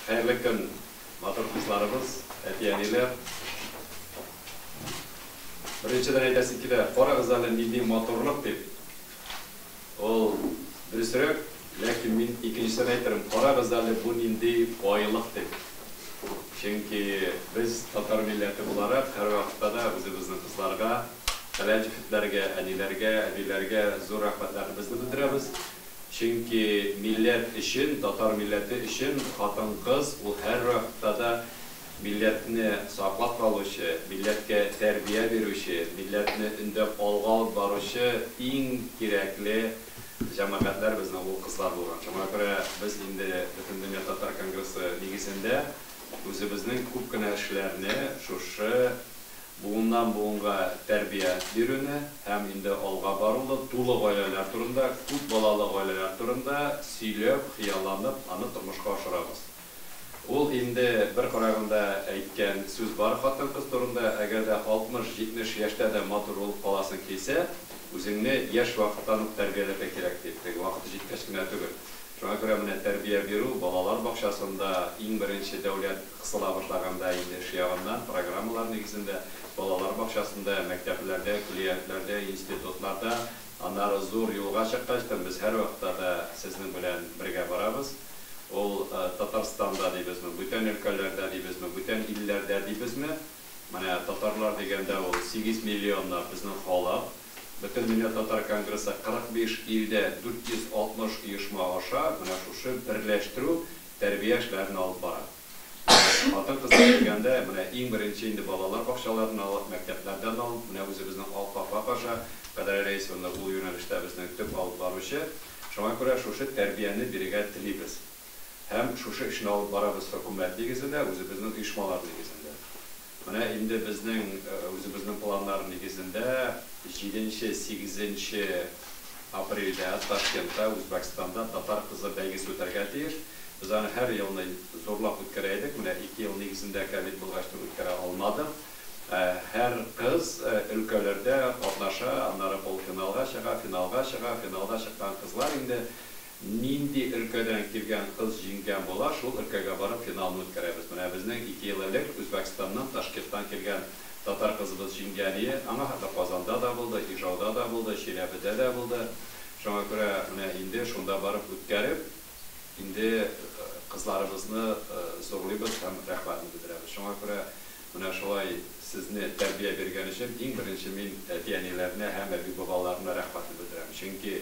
Хәерле көн, матур кызларыбыз, әти-әниләр. Беренчедән әйтәсем килә, карагыз әле нинди матурлык дип. Ул дөресрәк, ләкин мин икенчесен әйтермен, карагыз әле бу нинди байлык дип. Чөнки без татар милләте буларак һәрвакытта да үзебезнең кызларга, хәләл җефетләргә, әниләргә, әбиләргә зур рәхмәтләребезне белдерәбез. Чөнки милләт өчен, татар милләте өчен хатын-кыз ул һәрвакытта да милләтне саклап калучы, милләткә тәрбия бирүче, милләтне өндәп алга алып баручы иң кирәкле җәмәгатьләр безнең ул кызлар булган. Шуңа күрә без инде Бөтендөнья татар конгрессы нигезендә үзебезнең күп кенә эшләрне шушы буыннан буынга тәрбия бирүне һәм инде алга баруны, тулы гаиләләр турында, күп балалы гаиләләр турында сөйләп, хыялланып, аны тормышка ашырабыз. Ул инде бер караганда әйткән сүз бар хатын-кыз турында, әгәр дә 60-70 яшьтә дә матур булып каласың килсә, үзеңне яшь вакыттан ук тәрбияләргә кирәк дип, теге вакыты җиткәч кенә түгел. Шуңа күрә менә тәрбия бирү балалар бакчасында иң беренче дәүләт кысыла башлаганда инде эш ягыннан, программалар нигезендә балалар бакчасында, мәктәпләрдә, көллиятләрдә, институтларда, аннары зур юлга чыккачтын без һәрвакытта да сезнең белән бергә барабыз. Ул Татарстанда дибезме, бүтән өлкәләрдә дибезме, бүтән илләрдә дибезме, менә татарлар дигәндә ул 8 миллионнар безнең халык. Бөтендөнья татар конгрессы 45 илдә 460 оешма аша менә шушы берләштерү, тәрбия эшләрен алып бара. Хатын-кызлар дигәндә, менә иң беренче инде балалар бакчаларыннан алып, мәктәпләрдән алып, менә үзебезнең Ак калфак аша, Кадрия Рәисовна ул юнәлештә безнең төп алып баручы. Шуңа күрә шушы тәрбияне бирергә телибез. Һәм шушы эшне алып барабыз хөкүмәт нигезендә, үзебезнең оешмалар нигезендә. Менә инде безнең үзебезнең планнар нигезендә җиденче, сигезенче апрельдә Ташкентта, Үзбәкстанда Татар кызы бәйгесе үтәргә тиеш. Без аны һәр елны зурлап үткәрә идек. Менә ике ел нигезендә ковид булгачтын үткәрә алмадык. Һәр кыз өлкәләрдә катнаша, аннары полуфиналга чыга, финалга чыга. Финалда чыккан кызлар инде нинди өлкәдән килгән кыз җиңгән була, шул өлкәгә барып финалны үткәрәбез. Менә безнең ике ел элек Үзбәкстаннан, Ташкенттан килгән татар кызыбыз җиңгән ие. Аңа хәтле Казанда да булды, Ижауда да булды, Чиләбедә дә булды. Шуңа күрә менә инде шунда барып үткәреп, инде кызларыбызны зурлыйбыз һәм рәхмәтне белдерәбез. Шуңа күрә менә шулай сезне тәрбия биргән өчен иң беренче мин әти-әниләренә һәм әби-бабаларына рәхмәтне белдерәм. Чөнки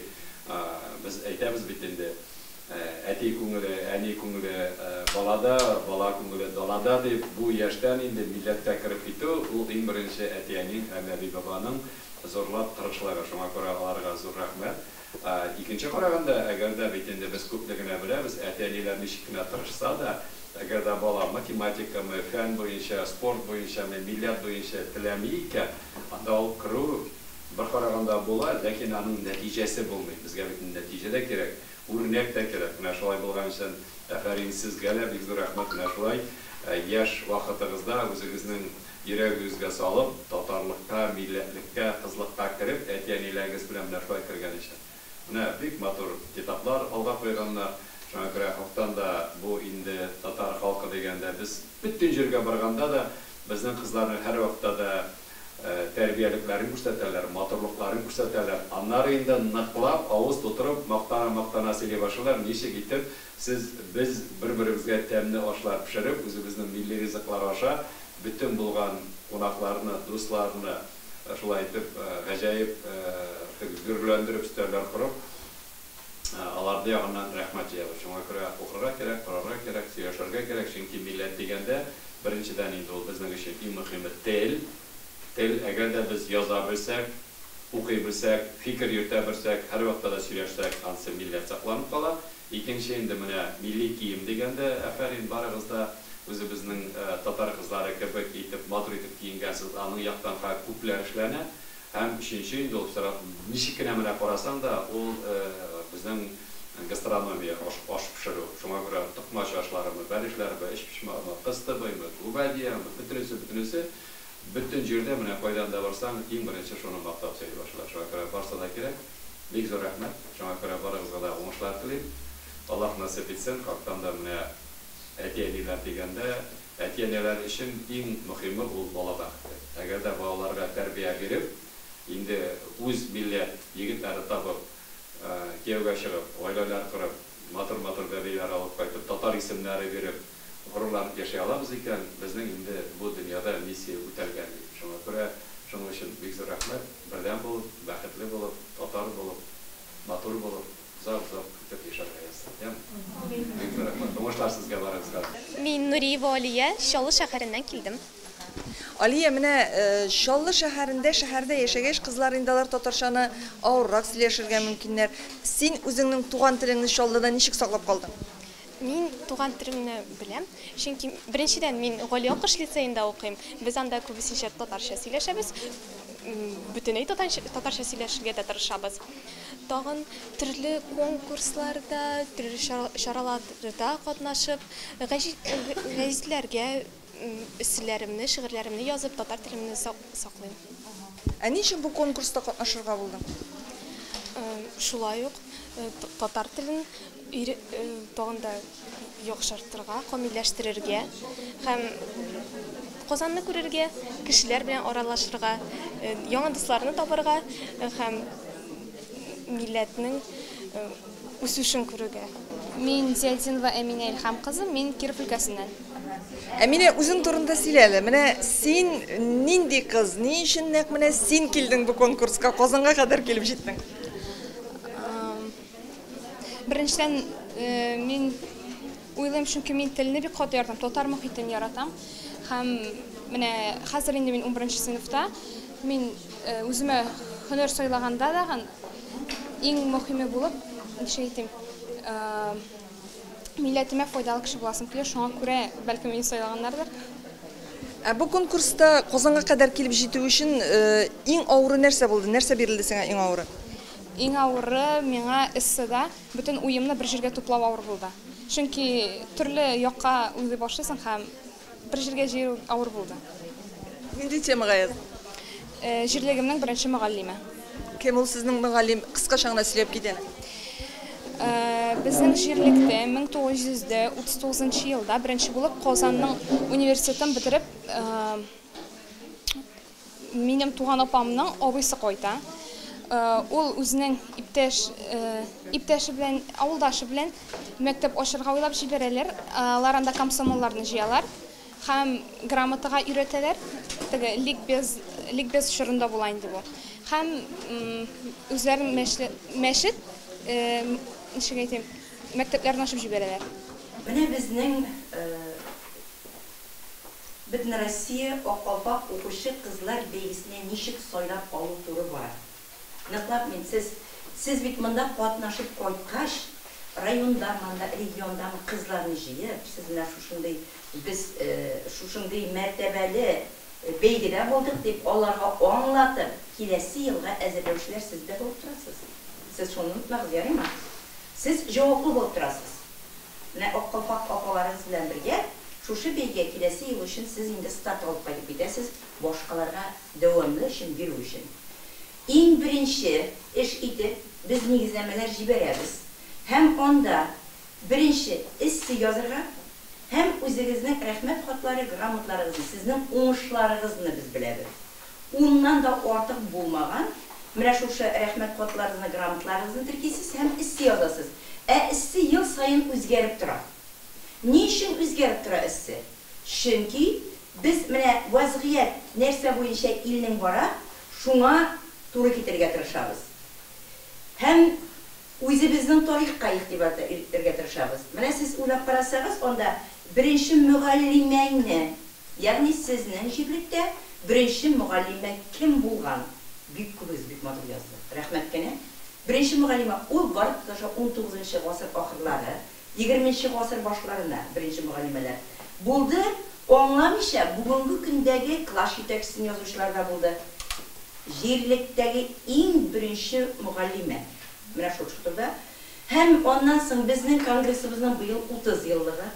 без әйтәбез бит инде, әти күңеле, әни күңеле балада, бала күңеле далада дип, бу яшьтән инде милләткә кереп китү, ул иң беренче әти-әниң һәм әби-бабаның зурлап тырышлыгы. Шуңа күрә аларга зур рәхмәт. Икенче караганда, әгәр дә бит инде без күпне генә беләбез, әти-әниләр ничек кенә тырышса да, әгәр дә бала математикамы, фән буенча, спорт буенчамы, милләт буенча теләми икән, анда алып керү бер караганда була, ләкин аның нәтиҗәсе булмый. Безгә бит инде нәтиҗә дә кирәк, үрнәк тә кирәк. Менә шулай булган өчен афәрин сезгә дә бик зур рәхмәт. Менә шулай яшь вакытыгызда үзегезнең йөрәгегезгә салып, татарлыкка, милләтлеккә, кызлыкка кереп, әти-әниләрегез белән менә шулай кергән өчен. Менә бик матур китаплар алга куйганнар. Шуңа күрә хактан да бу инде татар халкы дигәндә без бөтен җиргә барганда да безнең кызларның һәрвакытта да тәрбиялекләрен күрсәтәләр, матурлыкларын күрсәтәләр. Аннары инде ныклап, авыз тутырып, мактана-мактана сөйли башлыйлар, ничек итеп сез, без бер-беребезгә тәмле ашлар пешереп, үзебезнең милли ризыклар аша бөтен булган кунакларны, дусларны шулай итеп гаҗәеп теге гөрләндереп өстәлләр корып, аларны ягыннан рәхмәт җыябыз. Шуңа күрә укырга кирәк, карарга кирәк, сөйләшергә кирәк, чөнки милләт дигәндә, беренчедән инде ул безнең өчен иң мөһиме тел. Тел, әгәр дә без яза белсәк, укый белсәк, фикер йөртә белсәк, һәрвакытта да сөйләшсәк, ансы милләт сакланып кала. Икенче инде менә милли кием дигәндә, афәрин, барыгыз да үзебезнең татар кызлары кебек итеп, матур итеп киенгәнсез, аның яктан ха күпләр эшләнә. Һәм өченче инде ул ничек кенә менә карасаң да, ул безнең гастрономия, аш, аш пешерү. Шуңа күрә токмач ашларымы, бәлешләрме, эчпочмакмы, кыстыбыймы, гөбәдиямы, бөтенесе, бөтенесе бөтен җирдә менә кайдан да барсаң, иң беренче шуны мактап сөйли башлыйлар. Шуңа күрә барсы да кирәк. Бик зур рәхмәт. Шуңа күрә барыгызга да уңышлар телим. Аллаһ насыйп итсен, хактан да менә. Әти-әниләр дигәндә, әти-әниләр өчен иң мөхиме ул бала бәхете. Әгәр дә балаларга тәрбия биреп, инде үз милләт егетләре табып, кияүгә чыгып, гаиләләр корып, матур-матур бәбиләр алып кайтып, татар исемнәре биреп, горурланып яши алабыз икән, безнең инде бу дөньяда миссия үтәлгән дип. Шуңа күрә, шуның өчен бик зур рәхмәт, бердәм булып, бәхетле булып, татар булып, матур булып, озак-озак итеп яшәргә язсын. Яме? Бик зур рәхмәт. Уңышлар сезгә барыгызга. Мин Нуриева Алия, Чаллы шәһәреннән килдем. Алия, менә Чаллы шәһәрендә, шәһәрдә яшәгәч, кызлар инде алар татарчаны авыррак сөйләшергә мөмкиннәр. Син үзеңнең туган телеңне Чаллыда ничек саклап калдың? Мин туган телемне беләм, чөнки, беренчедән, мин Гали Акыш лицеенда укыйм. Без анда күбесенчә татарча сөйләшәбез, бөтенләй татарча сөйләшергә дә тырышабыз. Тагын төрле конкурсларда, төрле чараларда катнашып, гәзитләргә эсселәремне, шигырьләремне язып, татар телемне саклыйм. Ә ни өчен бу конкурста катнашырга булдың? Шулай ук татар телен тагын да яхшыртырга, камилләштерергә һәм Казанны күрергә, кешеләр белән аралашырга, яңа дусларны табарга һәм милләтнең үсешен күрергә. Мин Зиятдинова Әминә Илһам кызы, мин Киров өлкәсеннән. Әминә, үзең турында сөйлә әле. Менә син нинди кыз? Ни өчен нәкъ менә син килдең бу конкурска? Казанга кадәр килеп җиттең? Беренчедән, мин уйлыйм, чөнки мин телне бик каты яратам, татар мохитен яратам. Һәм менә хәзер инде мин 11 сыйныфта, мин үземә һөнәр сайлаганда да иң мөһиме булып, ничек әйтим, милләтемә файдалы кеше буласым килә, шуңа күрә бәлкем мине сайлаганнардыр. Ә бу конкурста Казанга кадәр килеп җитү өчен иң авыры нәрсә булды? Нәрсә бирелде сиңа иң авыры? Иң авыры миңа эсседа бөтен уемны бер җиргә туплау авыр булды. Чөнки төрле якка уйлый башлыйсың һәм бер җиргә җыю авыр булды. Нинди темага яздың? Җирлегемнең беренче мөгаллиме. Кем ул сезнең мөгаллим? Кыскача гына сөйләп кит әле. Безнең җирлектә 1939 елда беренче булып Казанның университетын бетереп, минем туган апамның абыйсы кайта. Ул үзенең иптәше белән, авылдашы белән мәктәп ачырга уйлап җибәрәләр. Алар анда комсомолларны җыялар һәм грамотага өйрәтәләр. Теге ликбез чорында була инде бу. Һәм үзләрен мәчет, ничек әйтим, мәктәпләрен ачып җибәрәләр. Менә безнең Бөтенроссия Ак калфак укучы кызлар бәйгесенә ничек сайлап алу туры бара. Ныклап мин сез, сез бит монда катнашып кайткач, райондамы анда, региондамы кызларны җыеп, сез менә шушындый без шушындый мәртәбәле бәйгедә булдык дип аларга аңлатып, киләсе елга әзерләүчеләр сез дә булып торасыз. Сез шуны онытмагыз, ярыймы? Сез җаваплы булып торасыз. Менә Ак калфак апаларыгыз белән бергә шушы бәйгегә киләсе ел өчен сез инде старт алып кайтып китәсез, башкаларга дәвамлы өчен бирү өчен. Иң беренче эш итеп без нигезләмәләр җибәрәбез һәм анда беренче эссе язырга һәм үзегезнең рәхмәт хатлары, грамотларыгызны, сезнең уңышларыгызны без беләбез. Уннан да артык булмаган менә шушы рәхмәт хатларыгызны, грамотларыгызны теркисез һәм эссе язасыз. Ә эссе ел саен үзгәреп тора. Ни өчен үзгәреп тора эссе? Чөнки без менә вазгыять нәрсә буенча илнең бара, шуңа туры китерергә тырышабыз. Һәм үзебезнең тарихка игътибар итәргә тырышабыз. Менә сез уйлап карасагыз, анда беренче мөгаллимәңне, ягъни сезнең җирлектә беренче мөгаллимә кем булган? Бик күбегез бик матур язды. Рәхмәт кенә. Беренче мөгаллимә ул барып тоташа 19 гасыр ахырлары, 20 гасыр башларына беренче мөгаллимәләр булды. Аңламыйча бүгенге көндәге класс җитәкчесен язучылар да булды. Җирлектәге иң беренче мөгаллимә. Менә шул турыда. Һәм аннан соң безнең конгрессыбызның быел 30 еллыгы.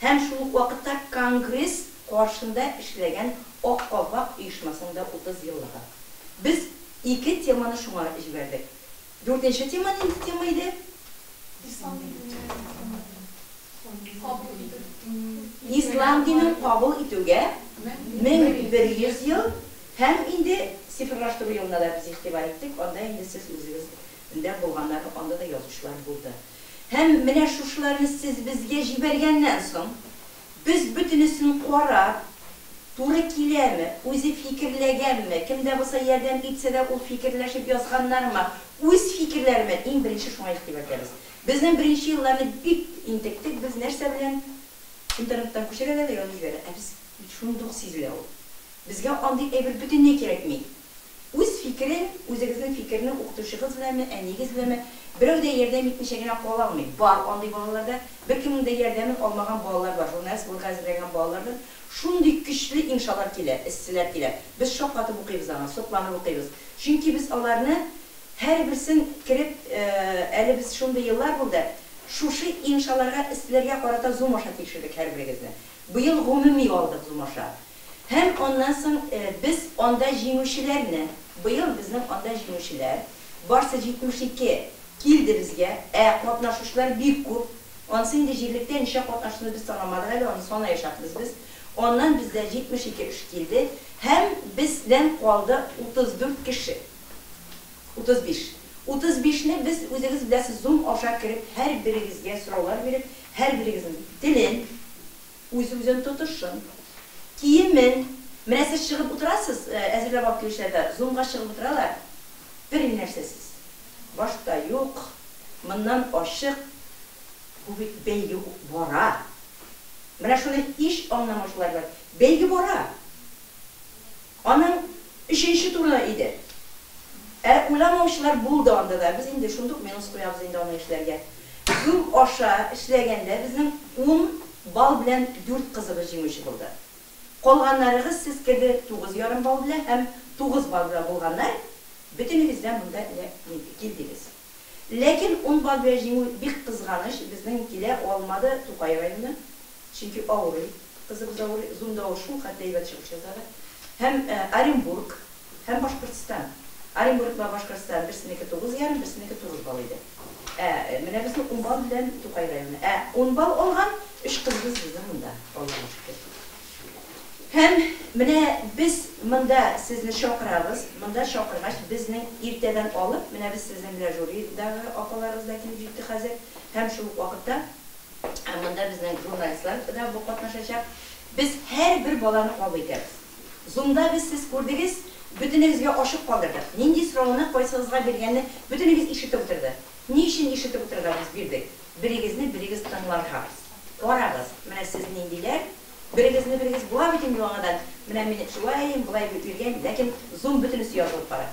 Һәм шул ук вакытта конгресс каршында эшләгән Ак калфак оешмасының да 30 еллыгы. Без ике теманы шуңа җибәрдек. Дүртенче тема нинди тема иде? Ислам дине кабул итү. Ислам динен кабул итүгә 1100 ел һәм инде цифрлаштыру елына да без игътибар иттек, анда инде сез үзегез дә булганнары, анда да язучылар булды. Һәм менә шушыларны сез безгә җибәргәннән соң, без бөтенесен карап, туры киләме, үзе фикерләгәнме, кем дә булса ярдәм итсә дә ул фикерләшеп язганнармы, үз фикерләреме, иң беренче шуңа игътибар итәбез. Безнең беренче елларны бик интектек, без нәрсә белән интернеттан күчерәләр дә язып җибәрә. Ә без шундук сизелә ул. Безгә андый әйбер бөтенләй кирәкми. Үз фикерен, үзегезнең фикерне укытучыгыз беләнме, әниегез беләнме, берәү дә ярдәм итмичә генә кала алмый. Бар андый балалар да, беркемнең дә ярдәмен алмаган балалар бар. Журналист булырга әзерләнгән балалардан шундый көчле иншалар килә, эсселәр килә. Без шаккатып укыйбыз аңа, сокланып укыйбыз. Чөнки без аларны һәрберсен кереп, әле без шундый еллар булды, шушы иншаларга, эсселәргә карата Zoom аша тикшердек һәрберегезне. Быел гомуми алдык Zoom аша. Һәм аннан соң без анда җиңүчеләрне, быел безнең анда җиңүчеләр, барсы 72 килде безгә, ә катнашучылар бик күп. Ансы инде җирлектә ничә катнашуны без санамадык әле, аны санаячакбыз без. Аннан бездә 72 эш килде һәм бездән калды 34 кеше. 35. 35-не без үзегез беләсез Zoom аша кереп, һәрберегезгә сораулар биреп, һәрберегезнең телен, үз-үзен тотышын, киемен. Менә сез чыгып утырасыз, әзерләп алып килүчеләр дә Zoom-га чыгып утыралар. Бер нәрсәсез. Башта юк, моннан ачык. Бу бит бәйге бара. Менә шуны һич аңламаучылар бар. Бәйге бара. Аның өченче туры иде. Ә уйламаучылар булды анда да. Без инде шундук минус куябыз инде аны эшләргә. Zoom аша эшләгәндә безнең 10 балл белән 4 кызыбыз җиңүче булды. Калганнарыгыз сез керде 9,5 балл белән һәм 9 балл белән булганнар, бөтенегез дә монда килдегез. Ләкин 10 балл белән җиңү бик кызганыч, безнең килә алмады Тукай районы, чөнки авырый, кызыбыз авырый, Zoom-да ул шул хәтле әйбәт чыгыш ясады. Һәм Оренбург, һәм Башкортстан. Оренбург белән Башкортстан берсенеке 9,5, берсенеке 9 балл иде. Менә безнең 10 балл белән Тукай районы. Ә 10 балл алган 3 кызыбыз безнең монда, Аллага шөкер. Һәм менә без монда сезне чакырабыз. Монда чакыргач, безнең иртәдән алып, менә без сезнең белән жюридагы апаларыбыз да килеп җитте хәзер. Һәм шул ук вакытта монда безнең журналистлар да бу катнашачак. Без һәрбер баланы кабул итәбез. Zoom-да без сез күрдегез, бөтенегезгә ачык калдырдык. Нинди сорауны кайсыгызга биргәнне бөтенегез ишетеп утырды. Ни өчен ишетеп утырырга без бирдек? Берегезне берегез тыңларга. Карагыз, менә сез ниндиләр, берегезне берегез була бит инде яңадан. Менә мин шулай, болай биргән, ләкин Zoom бөтенесе язылып бара.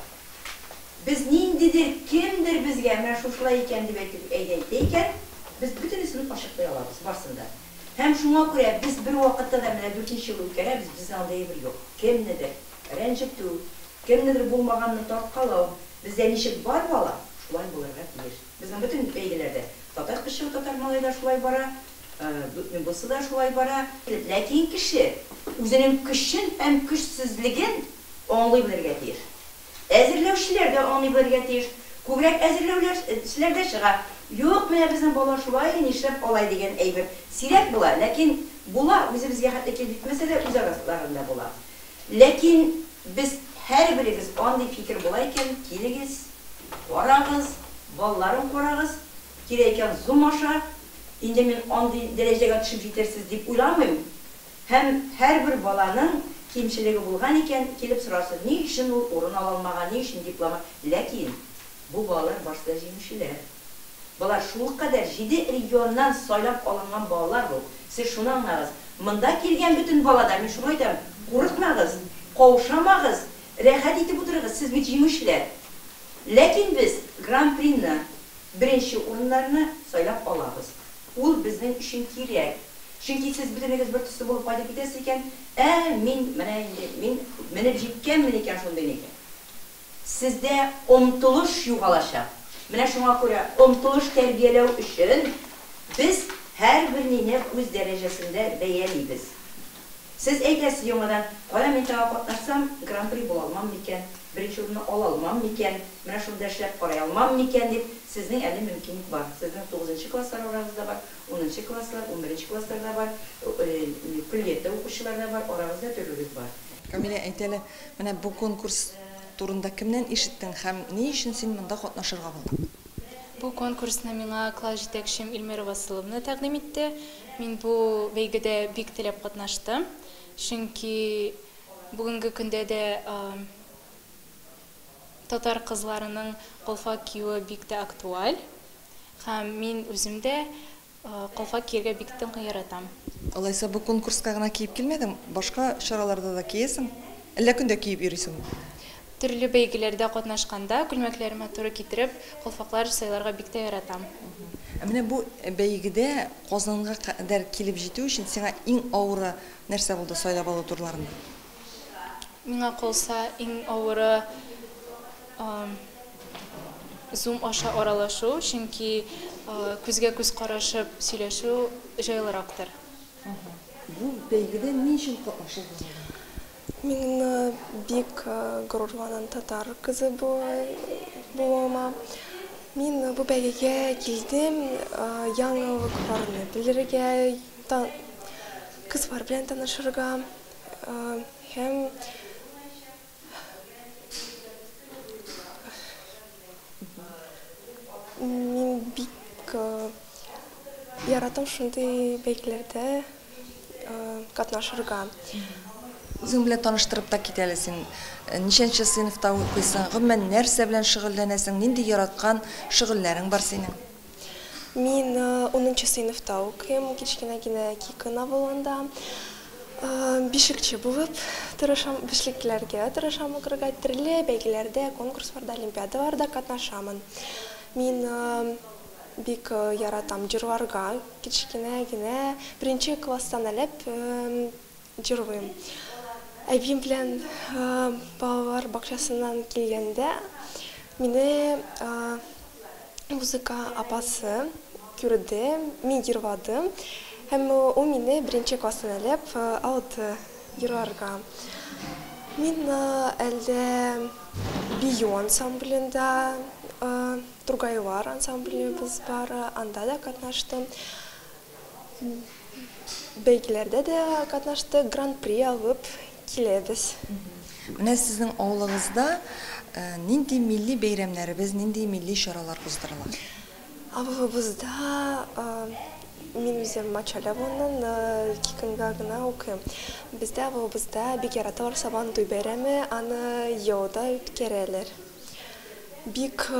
Без ниндидер кемдер безгә менә шушылай икән дип әйтеп әйтә икән, без бөтенесен ачыклый алабыз, барсын да. Һәм шуңа күрә без бер вакытта да менә 4нче ел үткәрәбез, безнең андый әйбер юк. Кемнедер рәнҗетү, кемнедер булмаганны тарткалау, бездә ничек бар бала, шулай булырга тиеш. Безнең бөтен бәйгеләрдә татар кызчыгы, татар малай да шулай бара, бусы да шулай бара. Ләкин кеше үзенең көчен һәм көчсезлеген аңлый белергә тиеш. Әзерләүчеләр дә аңлый белергә тиеш. Күбрәк әзерләүчеләр дә чыга. Юк, менә безнең бала шулай, нишләп алай дигән әйбер сирәк була, ләкин була, үзебезгә хәтле килеп җитмәсә дә үз араларында була. Ләкин без һәрберегез андый фикер була икән, килегез, карагыз, балаларын карагыз, кирәк икән Zoom аша, инде мин андый дәрәҗәгә төшеп җитерсез дип уйламыйм. Һәм һәрбер баланың кимчелеге булган икән, килеп сорарсыз, ни өчен ул урын ала алмаган, ни өчен диплома. Ләкин бу балалар барсы да җиңүчеләр. Болар шул кадәр 7 регионнан сайлап алынган балалар бу. Сез шуны аңлагыз. Монда килгән бөтен балада, мин шуны әйтәм, курыкмагыз, каушамагыз, рәхәт итеп утырыгыз, сез бит җиңүчеләр. Ләкин без Гран-прины, беренче урыннарны сайлап алабыз. Ул безнең өчен кирәк. Чөнки сез бөтенегез бер төсле булып кайтып китәсез икән, ә мин менә инде мин менеп җиткәнмен икән шундый икән. Сездә омтылыш югалачак. Менә шуңа күрә омтылыш тәрбияләү өчен без һәрбер мине үз дәрәҗәсендә бәялибез. Сез әйтәсез яңадан, кая мин тагы катнашсам, Гран-при була алмам микән? Беренче урынны ала алмам микән, менә шунда эшләп карый алмам микән дип, сезнең әле мөмкинлек бар. Сезнең тугызынчы класслар арагызда бар, унынчы класслар, унберенче класслар да бар, көллияттә укучылар да бар, арагызда төрлегез бар. Камилә, әйт әле, менә бу конкурс турында кемнән ишеттең һәм ни өчен син монда катнашырга булдың? Бу конкурсны миңа класс җитәкчем Эльмира Васыловна тәкъдим итте. Мин бу бәйгедә бик теләп катнаштым, чөнки бүгенге көндә дә татар кызларының калфак киюе бик тә актуаль. Һәм мин үзем дә калфак кияргә бик тә яратам. Алайса бу конкурска гына киеп килмәдең, башка чараларда да киясең? Әллә көндә киеп йөрисеңме? Төрле бәйгеләрдә катнашканда күлмәкләремә туры китереп, калфаклар сайларга бик тә яратам. Ә менә бу бәйгедә Казанга кадәр килеп җитү өчен сиңа иң авыры нәрсә булды сайлап алу турларында? Миңа калса иң авыры Zoom аша аралашу, чөнки күзгә күз карашып сөйләшү җайлырактыр. Бу бәйгедә ни өчен катнашырга булдың? Мин бик горурланам татар кызы булуыма. Мин бу бәйгегә килдем яңалыкларны белергә, кызлар белән танышырга һәм мин бик яратам шундый бәйгеләрдә катнашырга. Үзең белән таныштырып та кит әле син. Ничәнче сыйныфта укыйсың? Гомумән, нәрсә белән шөгыльләнәсең? Нинди яраткан шөгыльләрең бар синең? Мин унынчы сыйныфта укыйм, кечкенә генә Кикон авылында. Бишекче булып тырышам, бишлекләргә тырышам укырга, төрле бәйгеләрдә, конкурсларда, олимпиадаларда катнашамын. Мин бик яратам җырларга, кечкенә генә беренче класстан әлеп җырлыйм. Әбием белән балалар бакчасыннан килгәндә мине музыка апасы күрде, мин җырладым һәм ул мине беренче класстан әлеп алды җырларга. Мин әлдә бию ансамблендә, Тургайлар ансамблебез бар, анда да катнаштым. Бәйгеләрдә дә катнаштык, гран-при алып киләбез. Менә сезнең авылыгызда нинди милли бәйрәмнәребез, нинди милли чаралар уздырыла? Авылыбызда мин үзем Мачаль авылыннан, Киконга гына укыйм. Бездә авылыбызда бик яраталар Сабантуй бәйрәме, аны елда үткәрәләр. Бик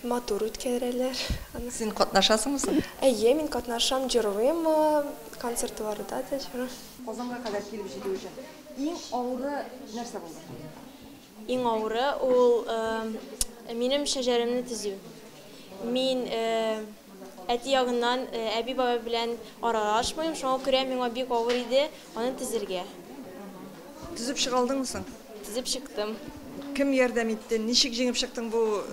матур үткәрәләр аны. Син катнашасыңмы соң? Әйе, мин катнашам, җырлыйм, концертларда да җырлыйм. Казанга кадәр килеп җитү өчен иң авыры нәрсә булды? Иң авыры ул минем шәҗәремне төзү. Мин әти ягыннан әби-бабай белән аралашмыйм, шуңа күрә миңа бик авыр иде аны төзергә. Төзеп чыга алдыңмы соң? Төзеп чыктым. Кем ярдәм итте? Ничек җиңеп чыктың бу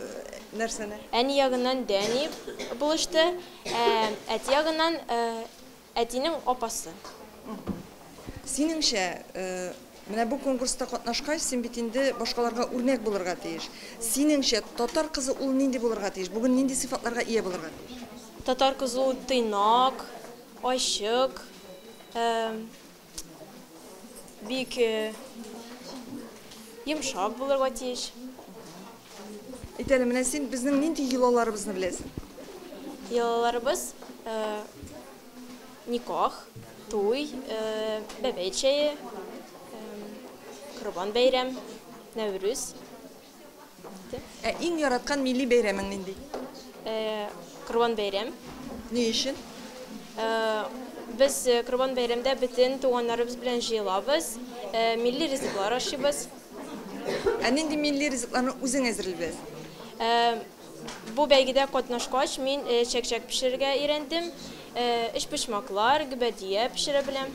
нәрсәне? Әни ягыннан Дәни булышты, әти ягыннан әтинең апасы. Синеңчә, менә бу конкурста катнашкач, син бит инде башкаларга үрнәк булырга тиеш. Синеңчә, татар кызы ул нинди булырга тиеш? Бүген нинди сыйфатларга ия булырга тиеш? Татар кызы ул тыйнак, ачык, бик йомшак булырга тиеш. Әйт әле, менә син безнең нинди йолаларыбызны беләсең? Йолаларыбыз никах, туй, бәбәй чәе, Корбан бәйрәм, Нәүрүз. Ә иң яраткан милли бәйрәмең нинди? Корбан бәйрәм. Ни өчен? Без Корбан бәйрәмдә бөтен туганнарыбыз белән җыелабыз, милли ризыклар ашыйбыз. Ә нинди милли ризыкларны үзең әзерли беләсең? Бу бәйгедә катнашкач, мин чәк-чәк пешерергә өйрәндем. Өчпочмаклар, гөбәдия пешерә беләм.